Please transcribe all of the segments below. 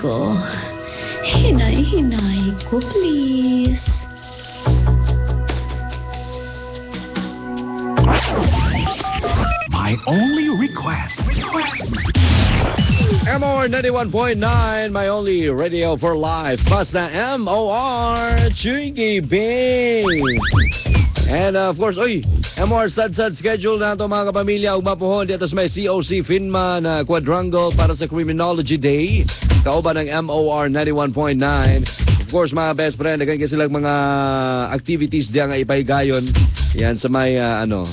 Ko. Hinay-hinay ko, please. My only request. MOR 91.9, my only radio for life. Basta MOR, Chinky Bing. And of course, oy, MOR Sad schedule na ito, mga kapamilya. Ug mapuhon dito sa may COC Finma na Quadrangle para sa Criminology Day. Kauban ng MOR 91.9. Of course, mga best friend, daghan kay silang mga activities diyan nga ipahigayon. Yan sa may ano,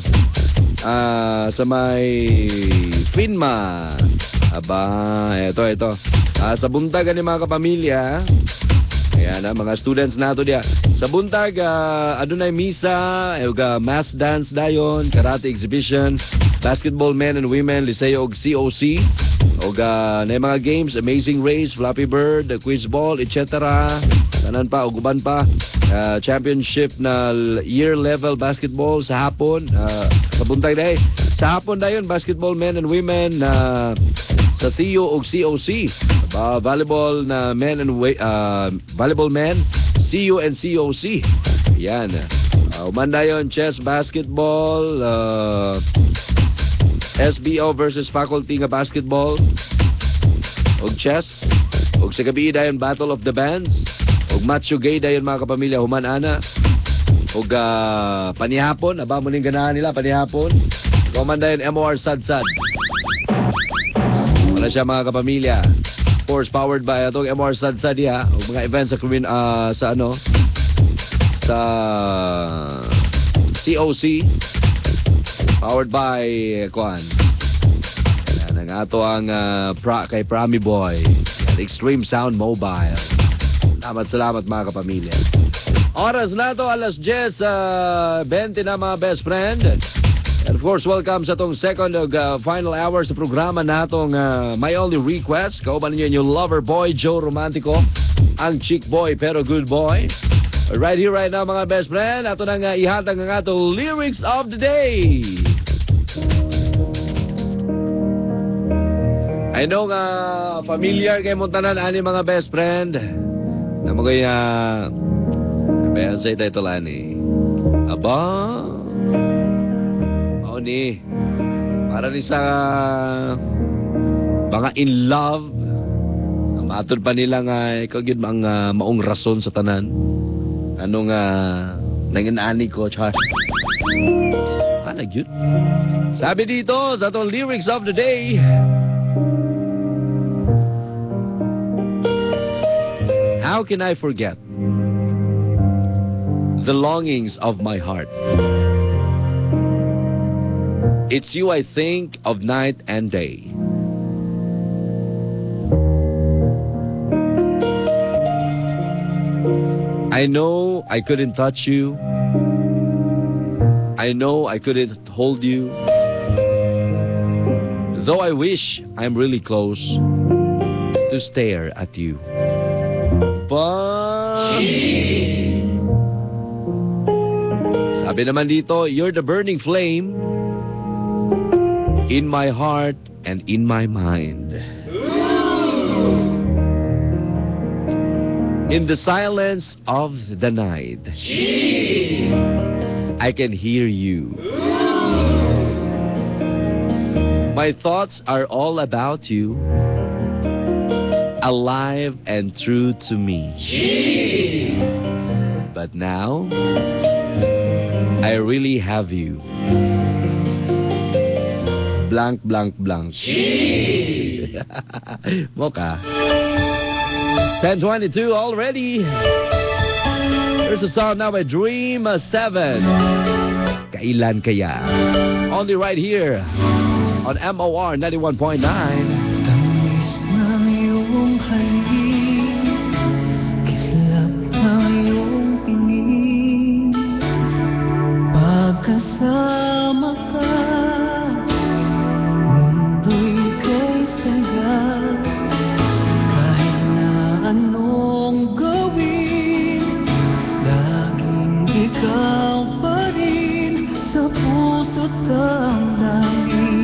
sa may Finma. Aba, ito, ito. Sa buntag ani, mga kapamilya. Ayan na, mga students nato diya. Sa buntag, adunay misa, ug mass dance dayon, karate exhibition, basketball men and women, Liceo og COC, ug na mga games, Amazing Race, Flappy Bird, the Quiz Ball, etc. Tanan pa, ug uban pa. Championship na year level basketball sa hapon. Sa buntag day. Sa hapon dayon, basketball men and women na sa CU ug COC. Volleyball na men and volleyball men, CU and COC. Yan. Uman dayon chess, basketball, SBO versus faculty nga basketball ug chess. Ug sa gabi dayon, Battle of the Bands ug Macho Gay dayon, mga kapamilya, human ana. Ug panihapon, aba mo ning ganahan nila panihapon. Human dayon MOR Sad Sad. Wala siya, mga kapamilya. Of course, powered by atong MOR Sad Sad diha ug mga events sa ano, sa COC, powered by kuan. Yan ang ato ang kay Prami Boy. Yan, Extreme Sound Mobile. Salamat, salamat, mga kapamilya. Oras na to, alas 10, 20 na, mga best friend. And of course, welcome sa atong second ug final hour sa programa natong My Only Request. Kauban ninyo inyong lover boy, Joe Romantico. Ang chick boy pero good boy. Right here, right now, mga best friend, ato nang ihatag ang atong lyrics of the day. I know nga familiar kay mo tanan ani, mga best friend. Na mo kaya uh, say title ani. Aba. Mao ni. Para ni sa mga in love. Matud pa nila nga ikaw gyud ang maong rason sa tanan. Ano nga nangin-ani ko, char. Ano gyud? Sabi dito sa atong lyrics of the day. How can I forget the longings of my heart? It's you I think of night and day. I know I couldn't touch you. I know I couldn't hold you. Though I wish I'm really close to stare at you. But sabi naman dito, you're the burning flame in my heart and in my mind. In the silence of the night, I can hear you. My thoughts are all about you, alive and true to me. But now, I really have you. Blank, blank, blank. Mocha. 10:22 already. There's a song now by Dream 7. Kailan Kaya? Only right here on MOR 91.9. Tamis ng iyong halik, kislap ng iyong tingin. Pagkasama ka, mundo'y kay saya. Kahit na anong gawin, laging ikaw pa rin sa puso't damdamin.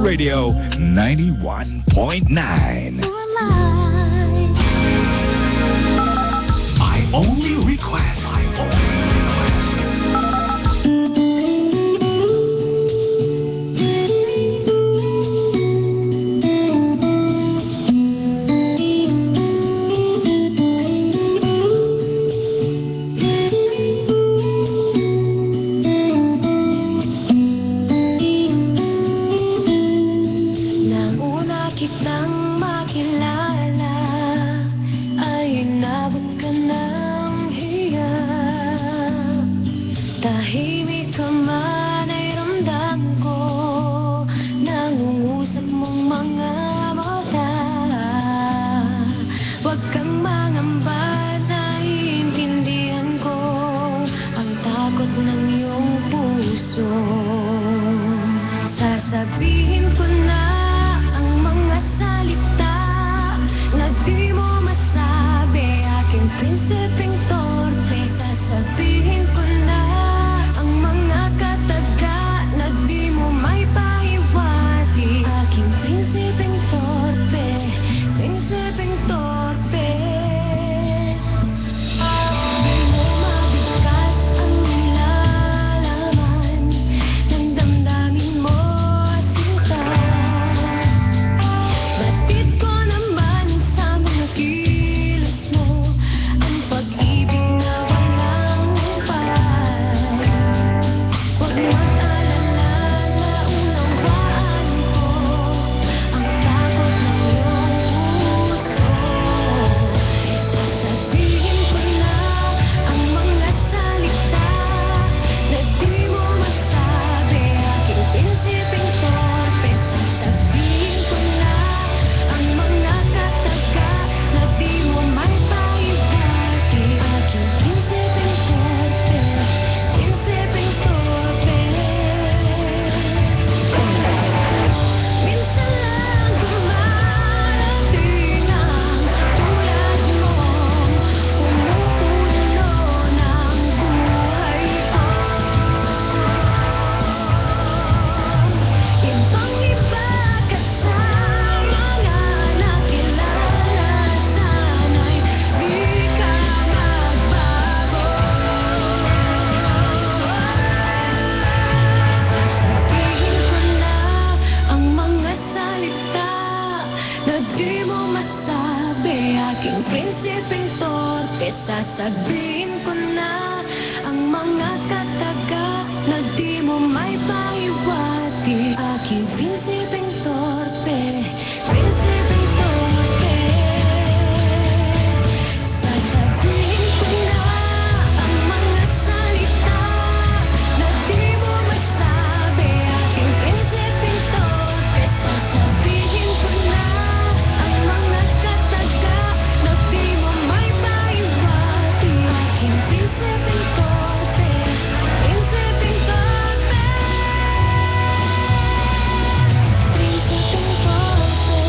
Radio 91.9. My only request. My only request. Nang una kitang makilala ay inabot ka ng hiya. Tahimik ka man ay ramdam ko nangungusap mong mga mata. Huwag kang mangamba, naiintindihan ko ang takot ng iyong puso. Sasabihin ko na ang mga salita na di mo masabi, aking prinsipeng torpe. Sasabihin ko na ang mga kataga na di mo maipahiwatig, aking prinsipeng torpe, prinsipeng torpe. Di mo mabigkas ang nilalaman ng damdamin mo, sinta. Batid ko naman sa mga kilos mo ang pag-ibig na walang humpay. Huwag mag-alala, naunawaan ko ang takot ng iyong puso. Sasabihin ko na ang mga salita na di mo masabi, aking prinsipeng torpe. Sasabihin ko na ang mga kataga na di mo maipahiwatig, aking prinsipeng torpe, prinsipeng torpe. Minsan lang dumarating ang tulad mo, pumupuno ng buhay ko. Ibang-iba ka sa mga nakilala, sana'y di ka magbago. Sasabihin ko na ang mga salita na di mo masabi, aking prinsipeng torpe. Sasabihin ko na ang mga kataga na di mo maipahiwatig, aking prinsipeng torpe, prinsipeng torpe. Sasabihin ko na ang mga salita na di mo masabi, aking prinsipeng torpe. Sasabihin ko na ang mga kataga na di mo maipahiwatig, aking prinsipeng torpe, prinsipeng torpe, prinsipeng torpe.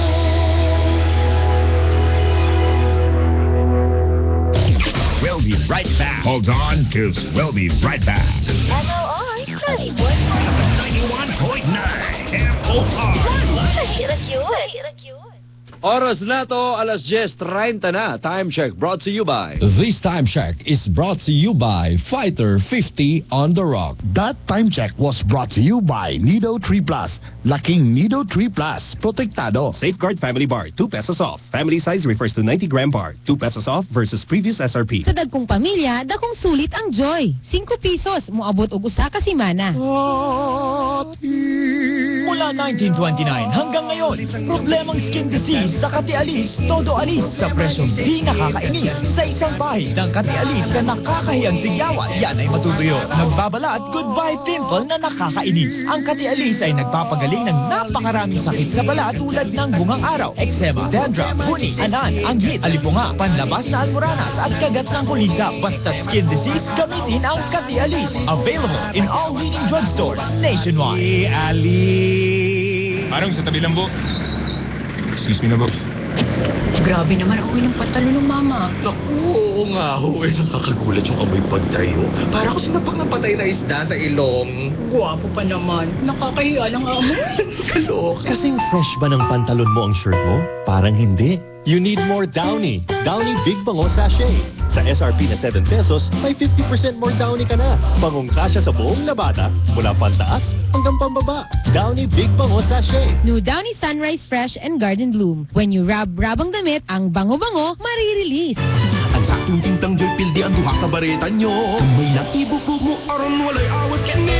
We'll be right back. Hold on, 'cause we'll be right back. MOR 91.9. 91.9 MOR. Lahi ra gyud. Oras na to, alas 10:30 na. Time check brought to you by. This time check is brought to you by Fighter 50 on the Rock. That time check was brought to you by Nido 3 Plus. Laking Nido 3 Plus. Protektado. Safeguard Family Bar, 2 pesos off. Family size refers to 90 gram bar, 2 pesos off versus previous SRP. Sa dagkong pamilya, dakong sulit ang Joy. 5 pesos, moabot og usa ka semana. Mula 1929 hanggang ngayon, problemang skin disease sa Katialis, todo alis sa presyong di nakakainis. Sa isang bahid ng Katialis sa nakakahiyang tigyawan, yan ay matutuyo. Nagbabalat, goodbye pimple na nakakainis. Ang Katialis ay nagpapagaling ng napakaraming sakit sa balat tulad ng bungang araw, eczema, dandruff, huni, anan, anghit, alipunga, panlabas na almoranas at kagat ng kulisa. Basta skin disease, gamitin ang Katialis. Available in all leading drugstores nationwide. Ali. Parang sa tabi lang po. Excuse me na po. Grabe naman ang ng pantalon ng mama. Naku, oo nga ho. Eh, nakakagulat yung amoy pagtayo. Para ko sinapak ng patay na isda sa ilong. Guwapo pa naman. Nakakahiya lang amoy. Kaloka. Kasing fresh ba ng pantalon mo ang shirt mo? Parang hindi. You need more Downy. Downy Big Bango Sachet. Sa SRP na 7 pesos, may 50% more Downy ka na. Bangong kasya sa buong labada, mula pantaas hanggang pambaba. Downy Big Bango Sachet. New Downy Sunrise Fresh and Garden Bloom. When you rub, rub ang damit, ang bango-bango, marirelease. Ang saktong tintang Joy Pildi ang duha ka bareta nyo. Kamay lang ibubo mo aron walay awas kini.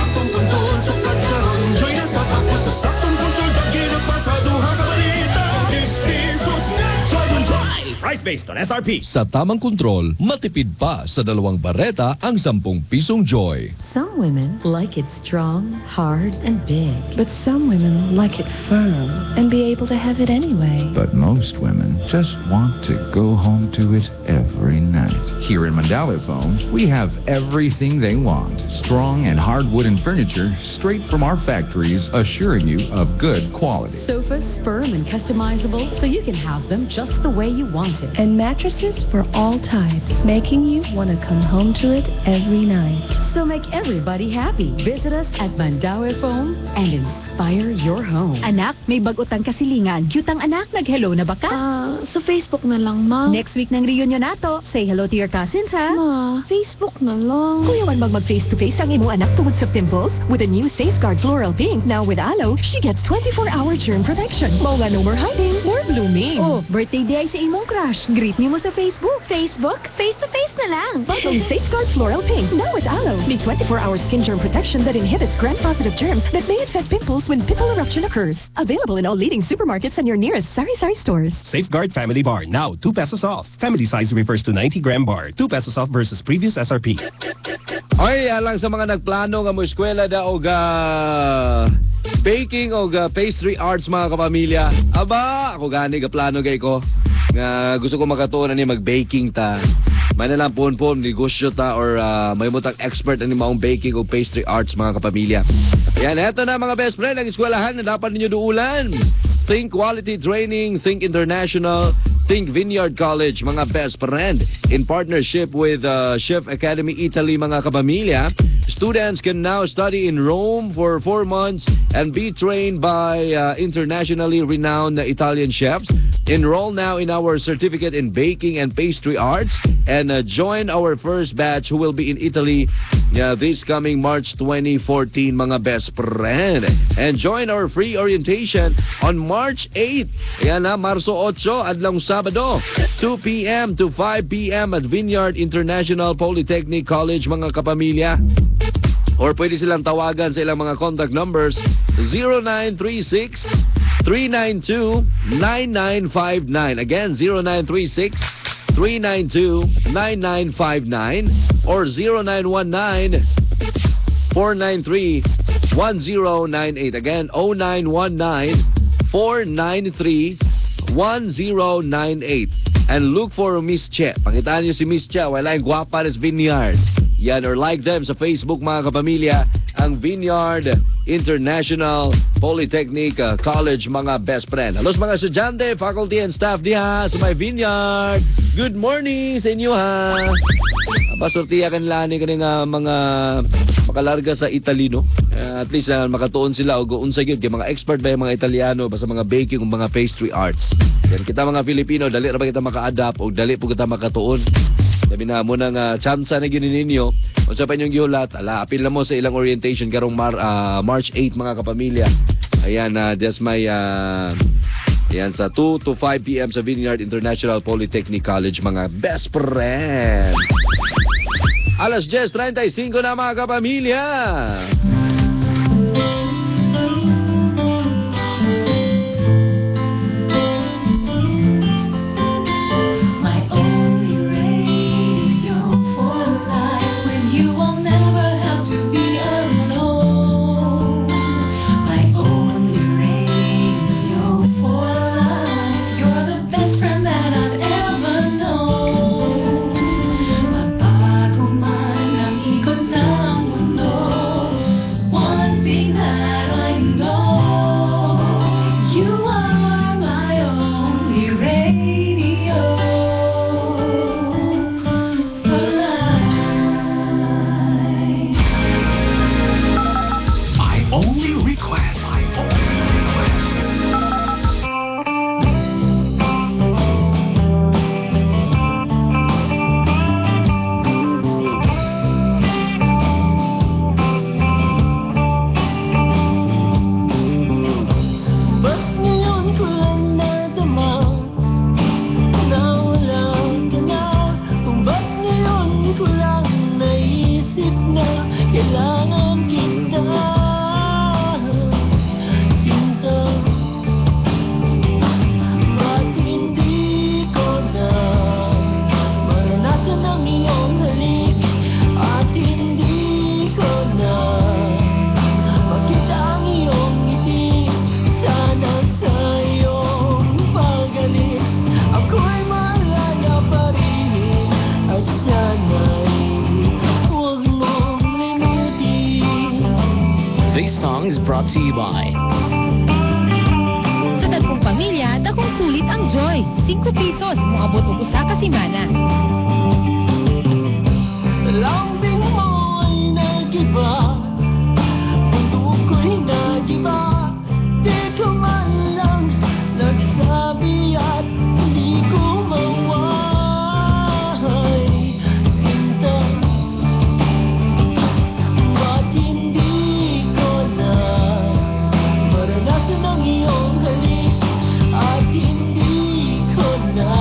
Saktong kontrol sukat karon Joy na sa ako sa saktong kontrol dagi na pa sa duha ka bareta. 6 pesos na Joy Joy. Price based on SRP. Sa tamang kontrol, matipid pa sa dalawang bareta ang 10 pisong Joy. Some women like it strong, hard, and big. But some women like it firm and be able to have it anyway. But most women just want to go home to it every night. Here in Mandaue Foam, we have everything they want. Strong and hard wooden furniture straight from our factories, assuring you of good quality. Sofas, firm and customizable, so you can have them just the way you want it. And mattresses for all types, making you want to come home to it every night. So make everybody happy. Visit us at Mandaue Foam and inspire your home. Anak, may bag-o tang kasilingan. Cute ang anak, nag-hello na ba ka? Ah, sa Facebook na lang, Ma. Next week ng reunion nato. Say hello to your cousins, ha? Ma, Facebook na lang. Kuyawan mag-face-to-face ang imong anak tungod sa pimples? With a new Safeguard Floral Pink, now with aloe, she gets 24-hour germ protection. Mao nga no more hiding, more blooming. Oh, birthday diay sa imong crush. Greet nimo sa Facebook. Facebook? Face-to-face na lang. Bagong Safeguard Floral Pink, now with aloe. May 24-hour skin germ protection that inhibits gram-positive germs that may infect pimples when pimple eruption occurs. Available in all leading supermarkets and your nearest sari-sari stores. Safeguard Family Bar, now 2 pesos off. Family size refers to 90-gram bar. 2 pesos off versus previous SRP. Ay, alang sa mga nagplano nga mo eskwela da og baking og pastry arts, mga kapamilya. Aba, ako gani ga plano gay ko nga gusto ko makatuon ani mag-baking ta. May na lang pon negosyo ta or may mutang expert ani maong baking o pastry arts, mga kapamilya. Yan, eto na, mga best friend, ang eskwelahan na dapat ninyo duulan. Think quality training, think international, think Vineyard College, mga best friend. In partnership with Chef Academy Italy, mga kapamilya, students can now study in Rome for 4 months and be trained by internationally renowned Italian chefs. Enroll now in our certificate in baking and pastry arts and join our first batch who will be in Italy this coming March 2014, mga best friend. And join our free orientation on March 8. Ayan na, Marso 8, adlong Sabado, 2 p.m. to 5 p.m. at Vineyard International Polytechnic College, mga kapamilya. Or pwede silang tawagan sa ilang mga contact numbers: 0936 392 9959. Again, 0936 392 9959 or 0919 493 1098. Again, 0919 493 1098. And look for Miss Che. Pangitaan niyo si Miss Che, wala yung Guapares Vineyard. Yan, or like them sa Facebook, mga kapamilya, ang Vineyard International Polytechnic College, mga best friend. Halos mga estudyante, faculty and staff diha sa may Vineyard. Good morning sa inyo ha. Aba, sortiya kanila ni kaning mga makalarga sa Italy, no? At least makatuon sila og unsa gyud kay mga expert ba yung mga Italiano ba sa mga baking ug mga pastry arts. Yan kita mga Filipino, dali ra ba kita maka-adapt og dali po kita makatuon. Sabi na mo nang tsansa na gyud ninyo. Unsa pa inyong gihulat? Ala, apil na mo sa ilang orientation karong March 8, mga kapamilya. Ayan, just may ayan, sa 2 to 5 p.m. sa Vineyard International Polytechnic College, mga best friend. Alas 10:35 na, mga kapamilya. My only radio for life. With you, I'll never have to be alone. My only radio for life. You're the best friend that I've ever known. Magbago man ang ikot ng mundo, brought to you by Sa dagkong pamilya, dakong sulit ang Joy. 5 pesos, moabot og usa ka semana. Lambing mo'y nag-iba. Mundo ko'y nag-iba. Di ka man lang nagsabi at hindi ko mawalay. Sinta, ba't hindi ko na maranasan ang iyong halik at hindi ko na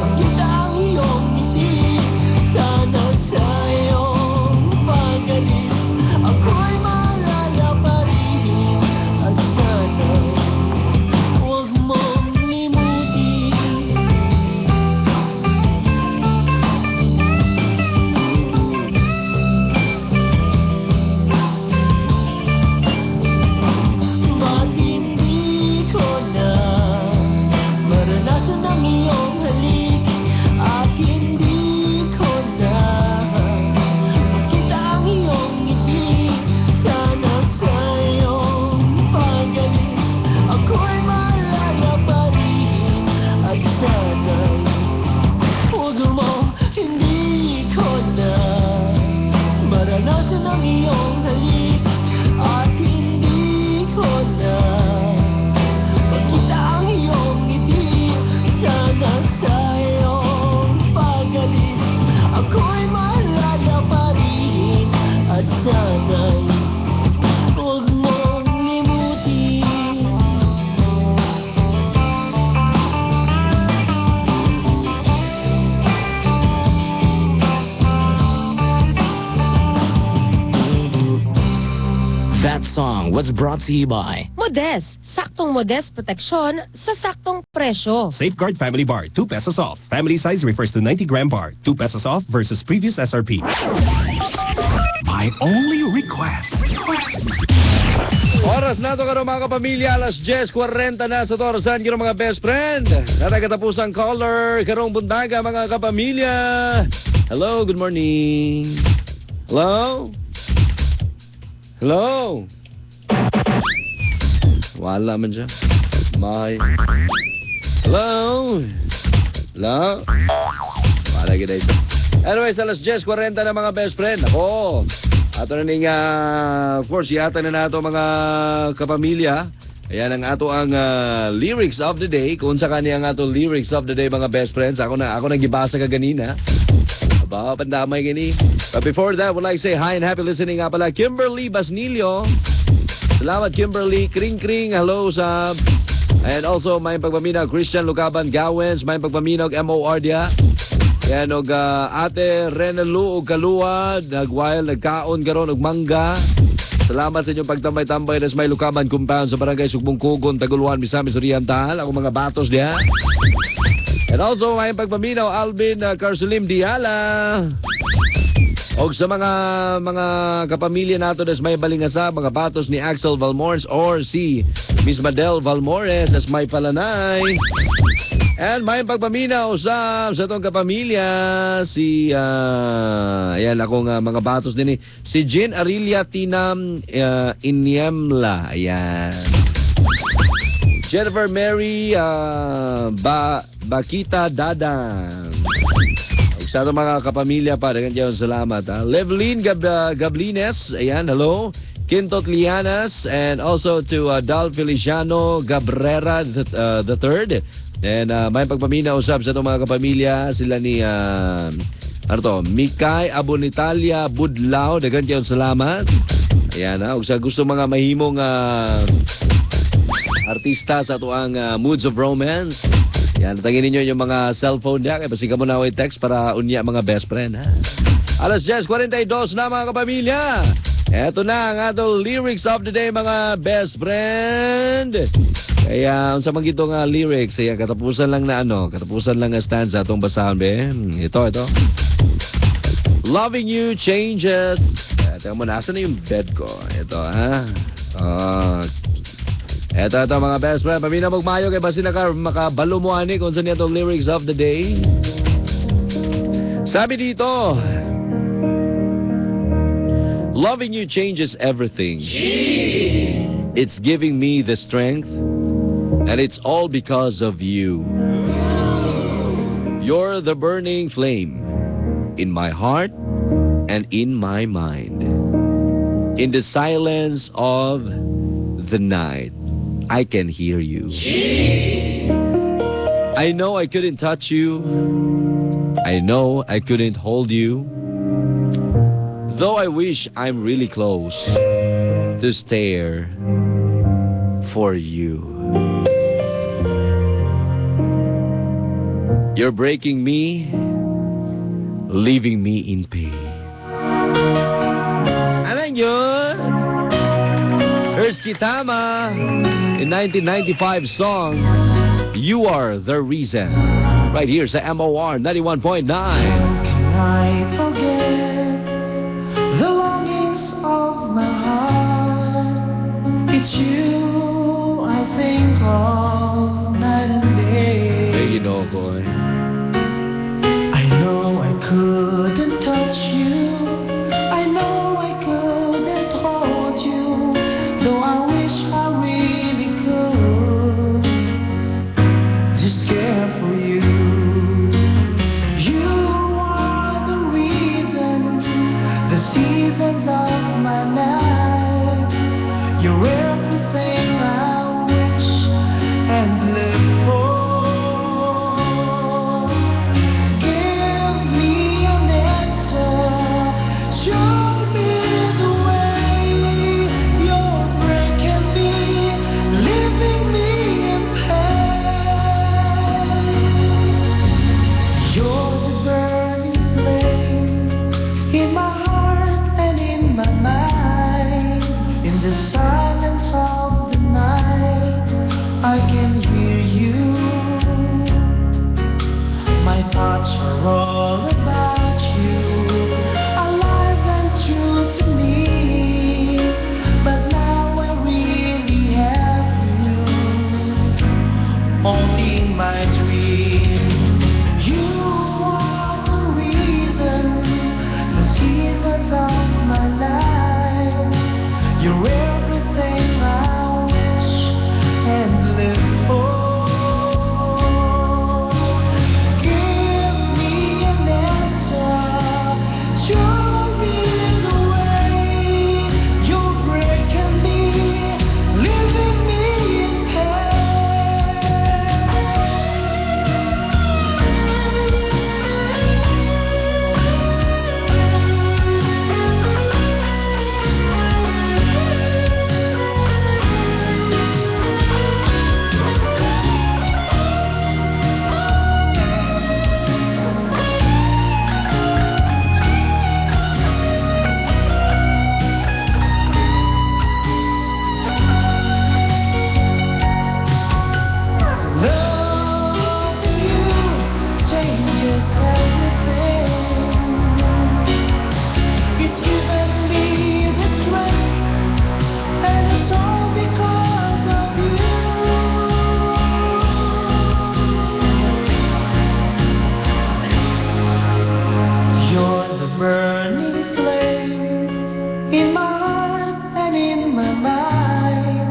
makita ang iyong ngiti? Sana sa iyong pag-alis ako'y maalala pa rin at sana huwag mong limutin. Ba't hindi ko na maranasan ang iyong halik at hindi ko na makita ang iyong ngiti? Sana sa iyong pag-alis ako'y maalala pa rin at sana'y huwag mo. Hindi ko na maranasan ang iyong halik at hindi ko na makita ang iyong ngiti. Sana sa iyong pag-alis ako'y maalala pa rin at sana'y huwag mong limutin. That song was brought to you by Modess, saktong Modess proteksyon sa saktong presyo. Safeguard Family Bar, 2 pesos off. Family size refers to 90-gram bar, 2 pesos off versus previous SRP. My only request. Oras na to karon, mga kapamilya, alas 10:40 na sa Torasan, kino mga best friend. Natagkatapos ang caller, karong buntaga, mga kapamilya. Hello, good morning. Hello? Hello? Wala man siya. May. Hello? Hello? Wala gid ito. Anyways, alas 10:40 na, mga best friend. Ako, ato na ning, of course, yata na nato, mga kapamilya. Ayan ang ato ang lyrics of the day. Kung sa kanya ang ato lyrics of the day, mga best friends. Ako na gibasa ka ganina. Aba, pandamay gani. But before that, would like to say hi and happy listening nga pala, Kimberly Basnilio. Salamat, Kimberly. Kring Kring, hello sa. And also, may pagpaminaw, Christian Lucaban Gawens, may pagpaminaw, MOR dia. Yan, og Ate Renelu og Kaluwa, nagwhile, nagkaon karon og mangga. Salamat sa inyong pagtambay-tambay sa may Lucaban Compound sa Barangay Sugbong Kugon, Taguluan, Misamis Oriental. Ako mga batos diha. And also, may pagpaminaw, Alvin Carsulim Diala. Og sa mga kapamilya nato des may balingasa, mga batos ni Axel Valmores or si Miss Madel Valmores as may palanay. And may pagpaminaw sa atong kapamilya si ayan akong mga batos din eh, si Jean Arilia Tinam Inyemla. Ayan. Jennifer Mary ba Bakita Dadang. Ug sa atong mga kapamilya pa, daghan kayong salamat. Ha? Leveline Gablines, ayan, hello. Quintot Lianas, and also to Dal Feliciano Cabrera the third. And may pagpaminaw usab sa atong mga kapamilya, sila ni ano to, Mikay Abonitalia Budlao, daghan kayong salamat. Ayan ha, ug sa gusto mga mahimong artista sa atoang Moods of Romance. Yan, tangin ninyo yung mga cellphone niya. Kaya basi ka mo na ako text para unya mga best friend. Ha? Alas 10:42 na, mga kapamilya. Eto na ang atong lyrics of the day, mga best friend. Kaya sa mga itong lyrics, ayan, katapusan lang na ano, katapusan lang na stanza atong basahan, be. Ito, ito. Loving you changes. Eh, teka muna, asan na yung bed ko? Ito, ha? Ah, ito, ito, mga best friend. Pamina magmayo kay basin naka, makabalo mo ani kung saan itong lyrics of the day. Sabi dito, Loving you changes everything. It's giving me the strength, and it's all because of you. You're the burning flame in my heart and in my mind. In the silence of the night, I can hear you. I know I couldn't touch you. I know I couldn't hold you. Though I wish I'm really close to stare for you. You're breaking me, leaving me in pain. Ano yun? Here's Kitama in 1995 song, "You Are the Reason." Right here sa MOR 91.9. Can I forget the longings of my heart? It's you I think of night and day. Hey, Ginoo ko eh. I know I couldn't touch you. I know I couldn't hold you. Though I wish I really could just care for you. You are the reason, the seasons of my life. You're everything I wish and live for. Give me an answer. Show me the way. You're breaking me, leaving me in pain. You're the burning flame in my heart and in my mind. In the silence of the night, I can hear you. My thoughts are all about you, alive and true to me. But now I really have you, only in my dreams. You are the reason, the seasons of my life. You're everything I wish and live for. Give me an answer. Show me the way. You're breaking me, leaving me in Loving you changes everything. It's given me the strength, and it's all because of you. You're the burning flame in my heart and in my mind.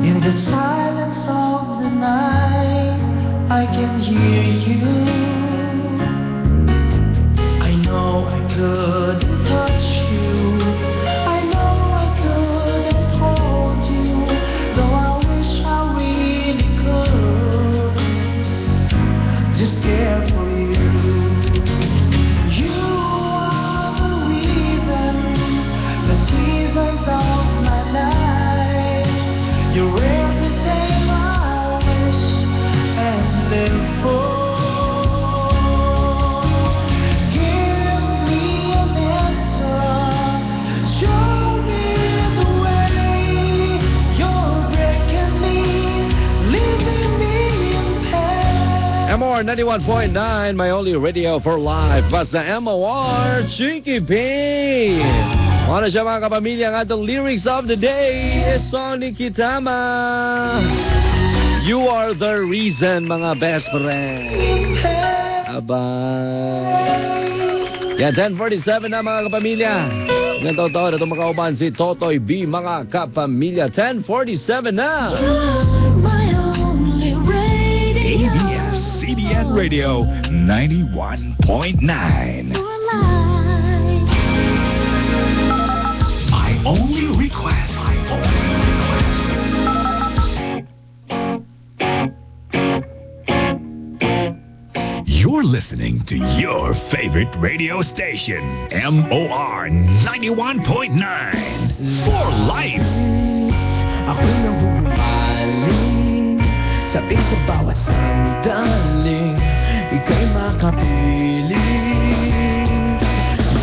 In the silence of the night, I can hear you. I know I couldn't touch you. I know I couldn't hold you. Though I wish I really could just care for you. You are the reason, the seasons of my life. You're everything I wish and live for. Give me an answer. Show me the way. You're breaking me, leaving me in pain. MOR 91.9, my only radio for life. Basta MOR, Chinkee P. Mao na siya, mga kapamilya, ang atong lyrics of the day is Sonny Kitama. "You Are the Reason," mga best friend. Aba. Yan, 10:47 na, mga kapamilya. Ngayong taon ito makauban si Totoy B, mga kapamilya. 10:47 na. My only radio. ABS-CBN Radio 91.9. For life. My only request. My only request. You're listening to your favorite radio station, MOR 91.9. For life. Ako'y nahuhumaling. Sabi sa bawat sandaling ika'y makapiling.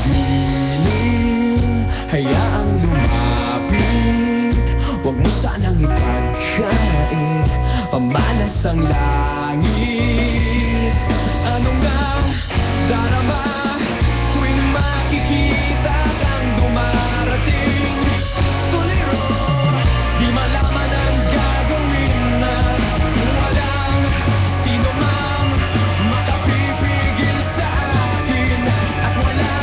Giling, hayaang lumapit. Huwag mo sanang ipagkait. Pamalas ang langit. Ano nga darama tuwing makikita kang dumarating? Tuliro, di malaman ang gagawin na walang sino mang makapipigil sa akin at wala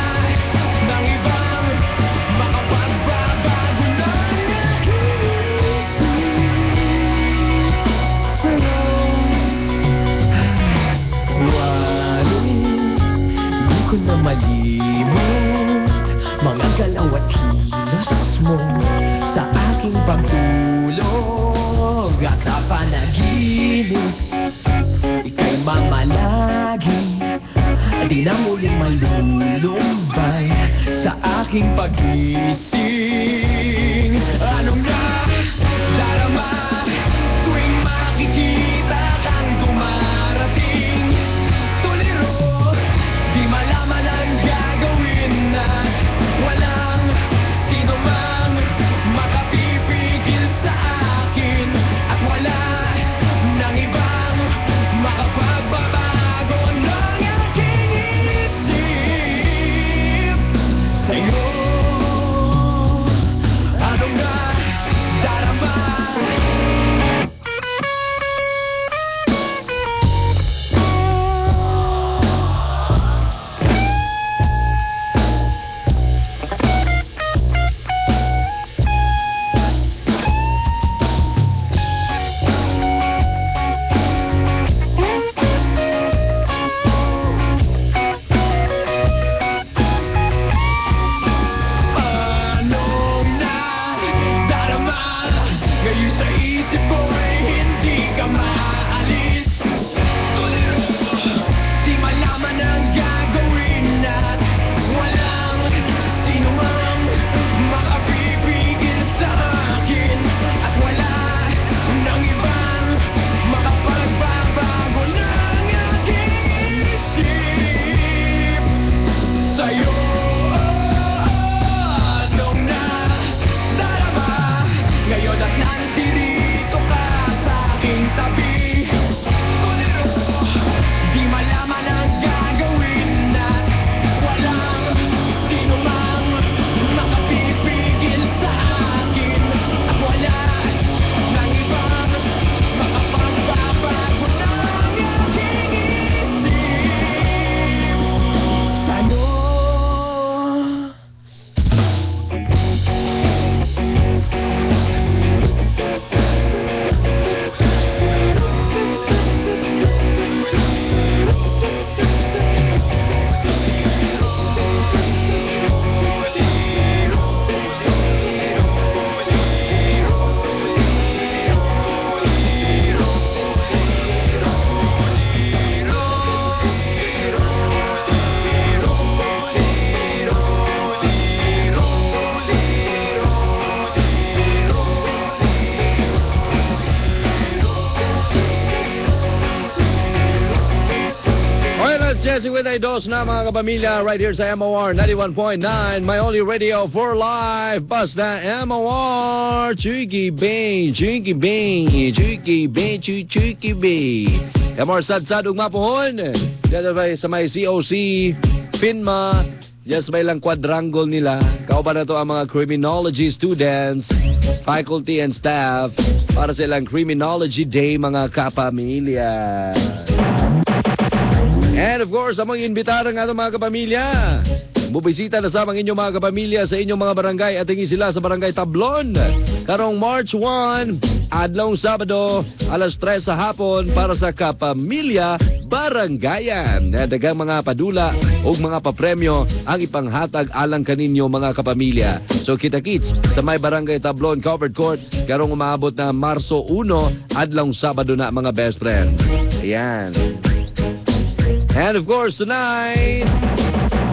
nang ibang makapagbabago ng aking isip sa'yo. Wari, di ko na malimot mga galaw at kilos mo sa aking pagtulog at sa panaginip. Ika'y mamalagi, di na muling malulumbay sa aking paggising. Anong na darama tuwing makikita kang dumarating? Tuliro, di malaman ang gagawin na walang sino mang makapipigil sa akin at wala nang ibang makapagbabago ng aking isip sa'yo. Ano nga darama? Anong nadarama ngayon sa isip ko ay hindi ka maalis? Tuliro, di malaman ang gagawin at walang sino mang makapipigil sa akin at wala nang ibang makapagbabago ng aking isip sa'yo. Anong nadarama ngayon at nandirito ka sa aking tabi? Tuliro, di malaman ang gagawin at walang sino mang makapipigil sa akin at wala nang ibang makapagbabago ng aking isip sa'yo. Okay, let's Jesse with a dos na, mga kapamilya, right here sa MOR 91.9, my only radio for life. Basta MOR, Chiki Bing, Chiki Bing, Chiki Bing, Chiki Bing. MOR Sad Sad ugma pohon. Dito ba sa may COC, PINMA, just may lang quadrangle nila. Kauban na to ang mga criminology students, faculty and staff para sa ilang Criminology Day, mga kapamilya. And of course, among imbitado nga itong mga kapamilya. Mubisita na sa mga inyong mga kapamilya sa inyong mga barangay at tingi sila sa Barangay Tablon. Karong March 1, adlawng Sabado, alas 3 sa hapon para sa Kapamilya Barangayan. Daghang mga padula ug mga papremyo ang ipanghatag alang kaninyo, mga kapamilya. So kita-kits sa may Barangay Tablon Covered Court karong umaabot na Marso 1, adlawng Sabado na, mga best friend. Ayan. And of course, tonight,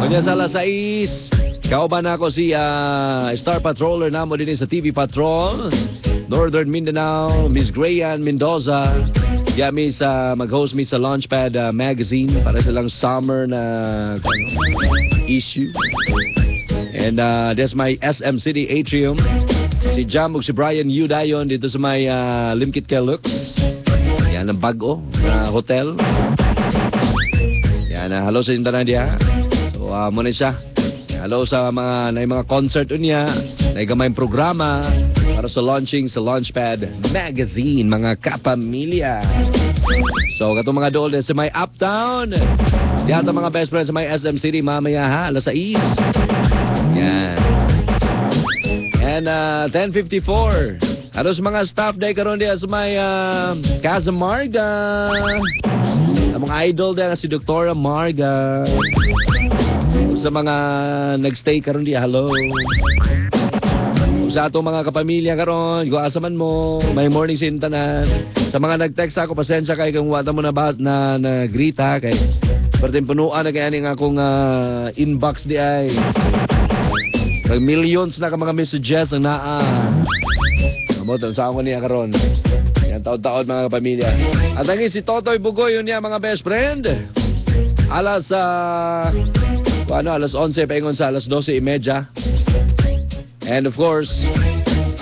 unya sa alas 6, kauban ako si Star Patroller namo din sa TV Patrol, Northern Mindanao, Miss Grayan Mendoza. Ya mi sa mag-host mi sa Launchpad Magazine para sa lang summer na ano, issue. And that's my SM City Atrium. Si Jam ug si Brian Yu dayon dito sa may Limkit Kelux. Yan ang bago na hotel. Yan, hello sa inyong tanan diha. So, muna siya. Hello sa mga na mga concert unya, na gamay programa para sa launching sa Launchpad Magazine, mga kapamilya. So, katong mga dool sa may Uptown. Diha ta, mga best friends, sa may SM City mamaya ha, alas 6. Yan. And 10:54. Ano sa mga staff day karon diha sa may Casa Marga. Ang mga idol diha nga si Doktora Marga. Ug sa mga nagstay karon diha, hello. Ug sa atong mga kapamilya karon, kung asa man mo, may morning sa tanan. Sa mga nag-text ako, pasensya kay kung wala mo na ba, na, na greet ha, kay perting punuan na kay aning akong inbox di ay. Kag millions na ka mga messages ang naa. Amo sa ako niya karon. Yan, taon-taon, mga kapamilya. At ang si Totoy Bugoy yun niya, mga best friend. Alas ano, alas 11 paingon sa alas 12:30. And of course,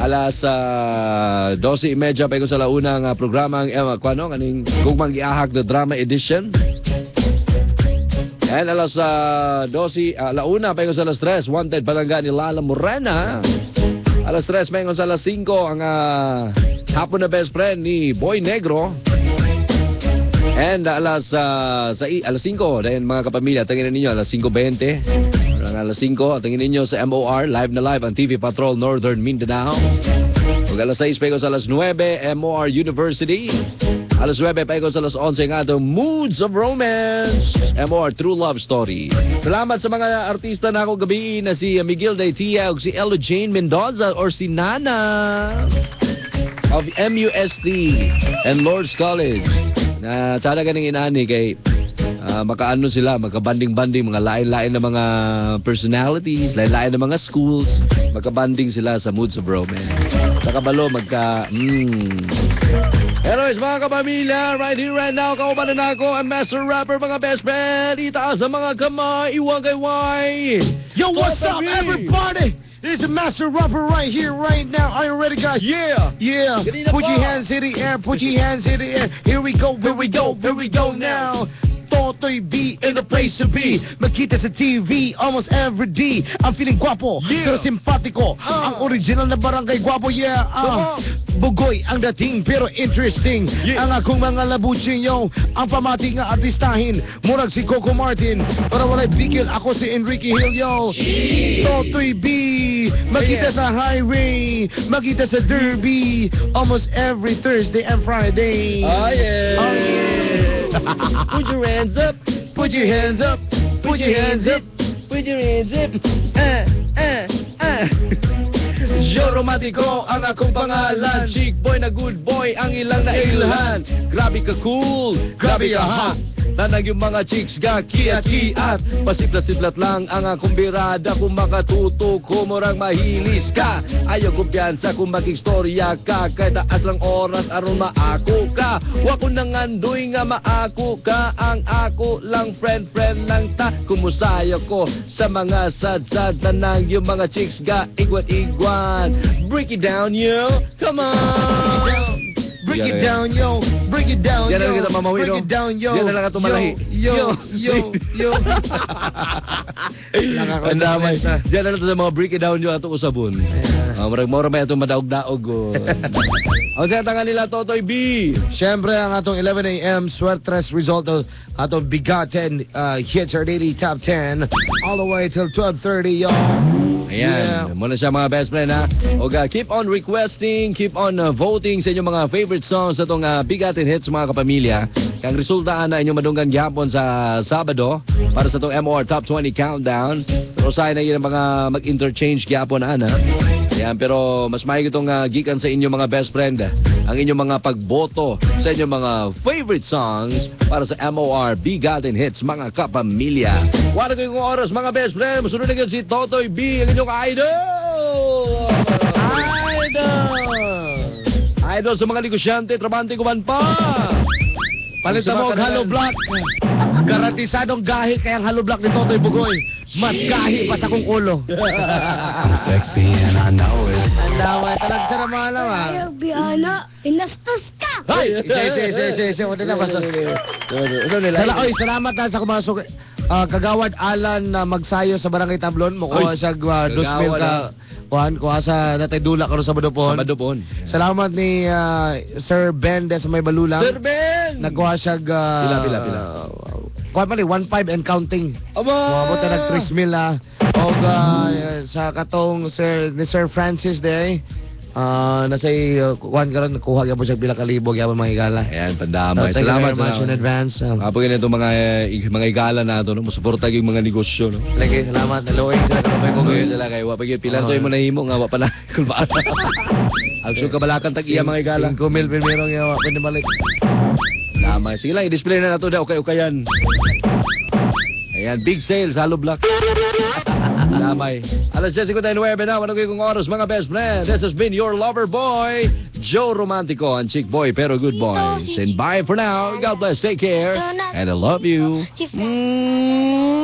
alas 12:30 paingon sa launa nga programa ang kuano kaning Gugmang Giahak the Drama Edition. And alas 12, alauna paingon sa alas 3, Wanted Palangga ni Lala Morena. Alas 3 paingon sa alas 5 ang Hapon na Best Friend ni Boy Negro. And alas sa alas 5, dahil mga kapamilya, tingnan ninyo alas 5:20. Ang alas 5, tingnan ninyo sa MOR, live na live ang TV Patrol Northern Mindanao. Ug alas 6 paingon sa alas 9, MOR University. Alas 9 paingon sa alas 11 nga atong Moods of Romance, MOR True Love Story. Salamat sa mga artista na ako gabi na si Miguel Daitia ug si Ella Jane Mendoza or si Nana of MUST and Lord's College. Na sana ganing inani kay makaano sila, magkabanding-banding, mga lain-lain na mga personalities, lain-lain na mga schools, magkabanding sila sa Moods of Romance. Sa kabalo, magka. Anyways, mga kapamilya, right here, right now, kauban na ako, ang master rapper, mga best friend, itaas ang mga kamay, iwagayway. Yo, what's up, Totoy B! Everybody? This is the Master Rapper right here, right now. Are you ready, guys? Yeah! Yeah. Kanina Put your pa. Hands in the air. Put your hands in the air. Here we go. Here we go. Here we go now. Totoy B in the place to be. Makita sa TV almost every day. I'm feeling guwapo, pero simpatiko. Ang original na barangay guwapo, yeah. Bugoy ang dating pero interesting. Ang akong mga labuching, yo. Ang pamati nga artistahin. Murag si Coco Martin. Para walay bigil, ako si Enrique Gil, yo. Totoy B. Makita sa highway. Makita sa derby. Almost every Thursday and Friday. Oh, yeah. Oh, yeah. Put your hands up. Put your hands up. Put your hands up. Put your hands up. Joe Romatico ang akong pangalan. Chick boy na good boy ang ilang nailhan. Grabe ka cool, grabe ka hot. Tanag yung mga chicks ga kiat-kiat. Pasiplat-siplat lang ang akong birada. Kung makatuto ko, murang mahilis ka. Ayaw kumpiyansa kung mag-istorya ka. Kahit taas lang oras aron maako ka. Wa ko nangandoy nga maako ka. Ang ako lang friend friend lang ta. Kumusayo ko sa mga sad-sad. Tanang yung mga chicks ga igwan-igwan. Break it down, yo. Come on. Break it down, yo. Break Break it down, Diyan na yo. lang kita mamawi, Break no? it down, yo. Diyan na lang ka tumalahi. Yo, yo, yo. Ang damay. Diyan na lang sa mga break it down yo ato usabon. Murag mura may atong madaog-daog. Oh. O sa tanga nila Totoy B. Siyempre, ang atong 11 a.m. Suertres result of atong Bigatin hits our daily top 10 all the way till 12:30, yo. Ayan, muna siya mga best friend ha. Oga, keep on requesting, keep on voting sa inyong mga favorite songs sa itong Bigatin Hits mga kapamilya. Kang resulta na inyong madunggan gihapon sa Sabado para sa itong MOR Top 20 Countdown. Pero sana yun ang mga mag-interchange gihapon ana. Ayan, pero mas maigi itong gikan sa inyong mga best friend ang inyong mga pagboto sa inyong mga favorite songs para sa MOR Bigatin Hits mga kapamilya. Wala ko yung oras mga best friend. Masunod na yun si Totoy B, ang inyong idol! Idol! Idol sa mga negosyante, trabante kuman pa! Palit na mo og hollow block. Garantisadong gahi kaya ang hollow block ni Totoy Bugoy. Mas gahi pa sa kong ulo. Sexy and I know it. Ang daway. Talaga sa naman alam ah. Ayaw, Biana. Pinastos ka! Ay! Isa, isa, isa, isa, isa. Wala na, basta. Oy, salamat na sa kumasok. Kagawad Alan na magsayo sa Barangay Tablon. Mukuha Oy, siya 2,000 kagawad, ka. ah. Kuhan, kuha sa natay dula karon sa Badopon. Sa Badopon. Salamat ni Sir Ben des may balulang. Sir Ben! Nagkuha siya Pila, pila, pila? Kuha pa ni 1.5 and counting. Aba! Moabot na nag 3 mil ah. Og sa katong Sir ni Sir Francis day. Nasa kuan karon kuha gyapon siya pila ka libo gyapon mga higala. Ayan, pandamay. So, thank you Salamat very much in advance. Apo ganito mga igala na ito, no? Musuporta yung mga negosyo, no? Lagi, salamat. Naluoy sila kalupay ko Luoy sila kay wa pa gyud pila to mo nahimo nga wa pa na kulbaan. Ang kabalakan tag iya mga igala. 5 mil primero nga wa pa balik. Tama. Sige lang, i-display na nato da okay-okayan. Ayan, big sales, hollow block. Lamay. Alas 10:59 na, wala ko yung oras, mga best friend. This has been your lover boy, Joe Romantico, ang chick boy pero good boy. And bye for now. God bless, take care, and I love you.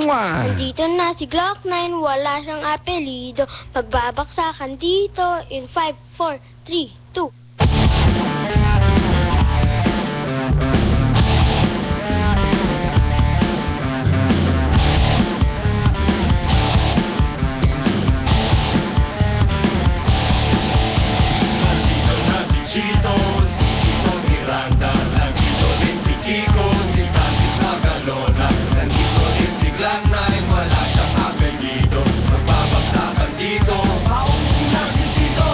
Mwah! Nandito na si Glock 9, wala siyang apelido. Magbabaksakan dito in 5, 4, 3, 2. Nandito na si Chito, si Chito Miranda. Nandito rin si Kiko, si Francis Magalona. Nandito rin si Glock 9, wala siyang apelyido. Magbabagsakan dito, pauwi na si Chito.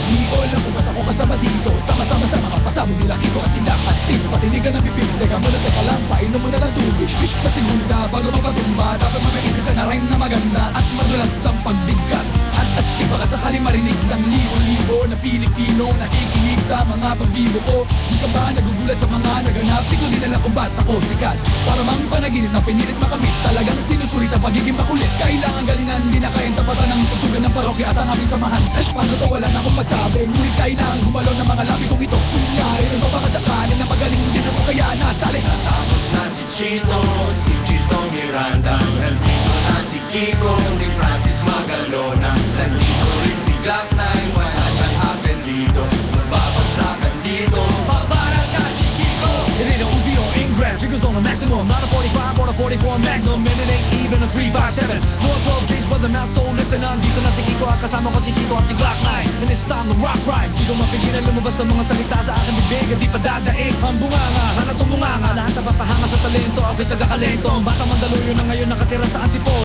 Di ko alam kung ba't ako kasama dito. Sama-sama sa mga pasabog nila Kiko at sila at Tito. Patinigan ang bibig. Teka muna, teka lang, painom mo na ng tubig. Fish sa segunda, bago mapatumba. Dapat makaisip ka na rhyme na maganda at madulas ang pagbigkat. At baka sakali marinig ng libo-libo na Pilipino nakikinig sa mga pagbibo ko. Di ka ba nagugulat sa mga naganap? Di ko din alam kung ba't ako sikat. Para mang panaginip na pinilit makamit. Talagang sinusulit ang pagiging makulit. Kailangan galingan, di na kayang tapatan ng tusugan ng parokya at ang aming samahan. Eh, paano to? Wala na akong masabi. Ngunit kailangan gumalaw ng mga labi kong ito. Kunyari, nagpapakasakali na magaling din ako kaya nasali. Tapos na si Chito, si Chito Miranda. Nandito na si Kiko, si Francis Magalona. Nandito rin si Glock 9, wala siyang apelyido. Magbabagsakan dito, babara ka si Kiko. It ain't a Uzi or Ingram, figures on a maximum. Not a 45 or a 44 Magnum, and it ain't even a 357. No 12 gauge, but the mouse, so listen. Nandito na si Kiko at kasama ko si Chito at si Glock 9. And it's time to rock rhyme. Di ko mapigilan lumabas sa mga salita sa aking bibig at di pa dadaig. Ang bunganga, hanap tong bunganga. Lahat napapahanga sa talento, ako'y taga-kalento. Ang batang Mandaluyong na ngayon nakatira sa Antipolo.